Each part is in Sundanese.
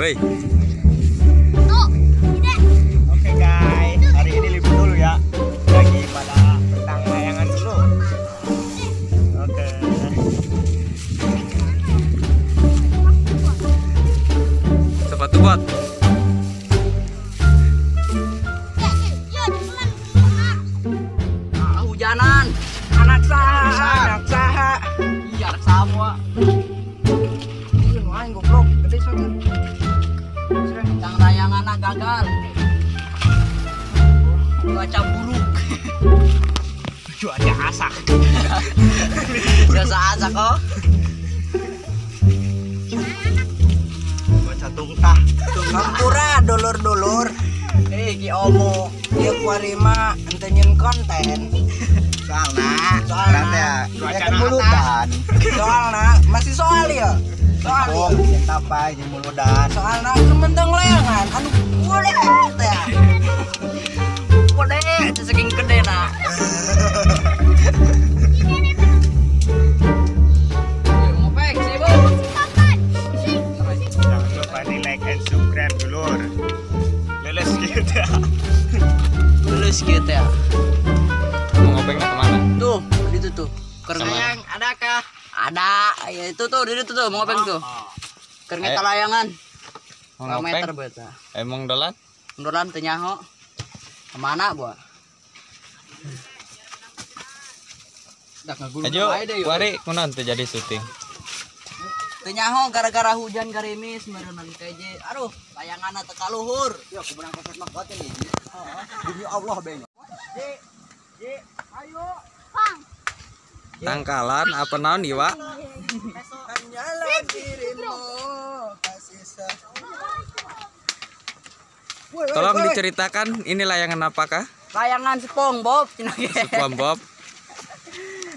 Hei. Oke guys, hari ini libur dulu ya. Lagi pada tentang layangan dulu. Oke. Sepatu bot. Hujanan. Anak saha, anak saha. Iya, anak semua. Ini aing goblok, gede satu. Tentang layangan gagal. Cuaca buruk. Cuaca asak. Cuaca asak kok. Cuaca tungtah. Hampura dulur-dulur. Ki omo, ieu kuari mah ente nyeun konten. Soalna, soalna cuaca muludan. Soalna masih soal ya. Soal yang tapai jeung muludan. Soalna kementeng layangan anu gede teh. Gede teh saking gede na. Ngopek sih, Bu. Jangan lupa di like and subscribe dulur. Lulus gitu ya. Lulus gitu ya. Mau ngopengnya kemana? Tuh, itu tuh. Kereng adakah? Ada, ya itu tuh, itu tuh, mau ngopeng tuh. Kerengeta layangan. Mau ngopeng? Meter beta. Emang dolan? Dolan teu nyaho. Kemana, Bu? Ayo, kuari kunaon teu jadi syuting. Teu nyaho gara-gara hujan gerimis meureun keje. Aduh, layanganna teu kaluhur. Ya, aku menang kontes mah kuat ini. Demi Allah, Beng. Ayo. Bang. Tangkalan apa naon iwa? Hanyalah dirimu kasih. Tolong diceritakan ini layangan apakah? Layangan SpongeBob. SpongeBob.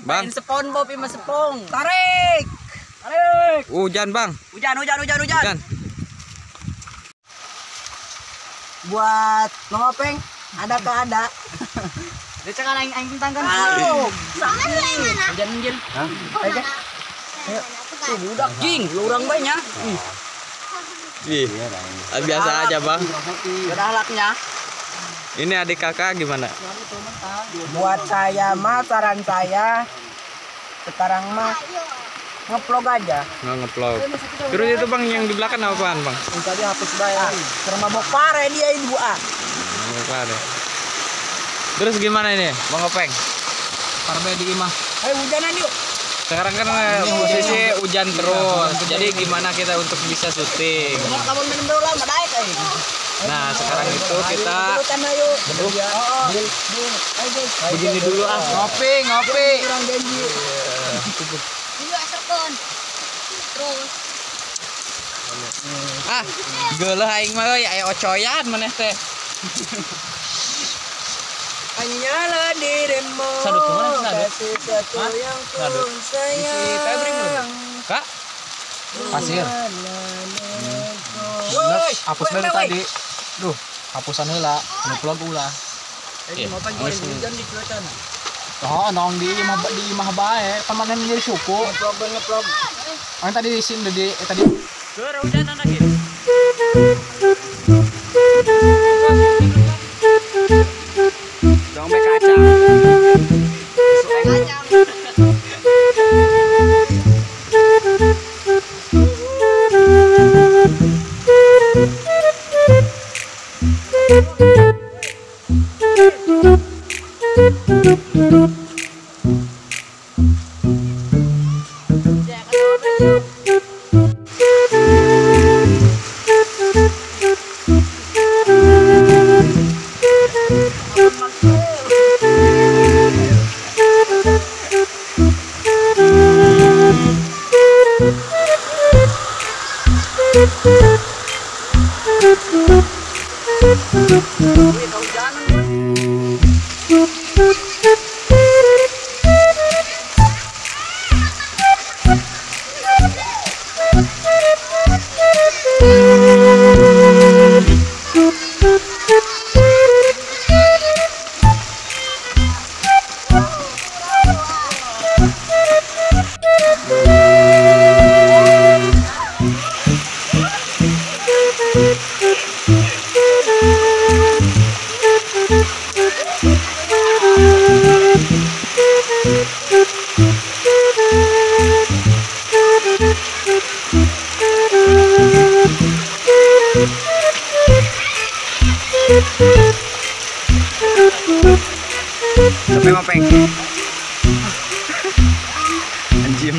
Bang. SpongeBob ima sepong. Tarik. Tarik. Hujan, Bang. Hujan, hujan, hujan, hujan. Hujan. Buat ngopeng ada ke ada. Dia cakap aing aing tentang kan. Hujan hujan. Hah? Ayo. Ayo. Tuh budak jing, lu orang banyak. Ih. Biasa aja, Bang. Udah laknya. Ini adik kakak gimana? Buat saya mah saran saya sekarang mah ngevlog aja. Nggak ngevlog. Terus itu Bang yang di belakang apaan, Bang? Tadi hapus bayar. Karena mabok pare dia ibu ah. Mabok pare. Terus gimana ini, Bang Openg? Parbe di imah. Ayo hujanan yuk. Sekarang kan posisi hujan terus. Jadi gimana kita untuk bisa syuting? Nah, sekarang itu kita begini dulu ah. Ngopi, ngopi. Terus. Ah, geuleuh aing mah euy, aya ocoyan maneh teh. Hanyalah dirimu. Sadut kemana sadut? Kasih satu yang ku sayang. Kak? Pasir. Bener, hapus baru tadi. Duh, hapusan heula, ngevlog ulah. Iya. Oh, nong di imah bae, pamanan jadi suku. Ngevlog. Ang tadi di sini di tadi. Keur hujanan lagi. Dong kacang. Kacang. Sampai ngopeng. Anjim.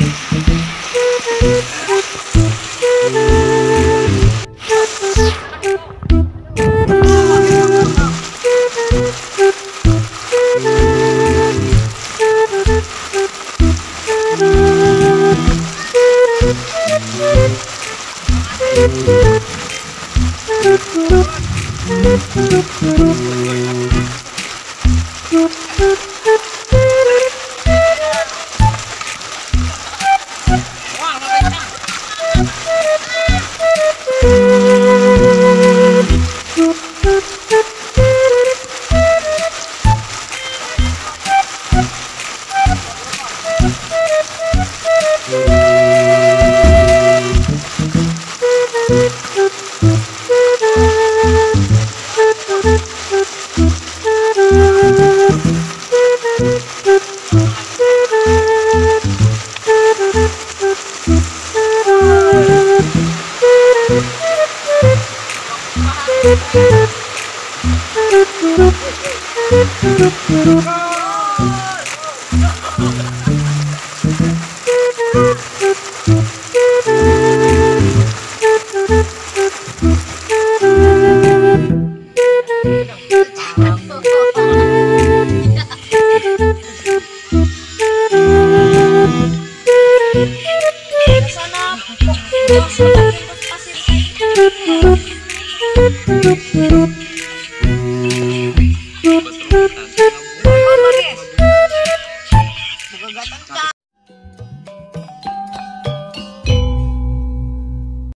Sana.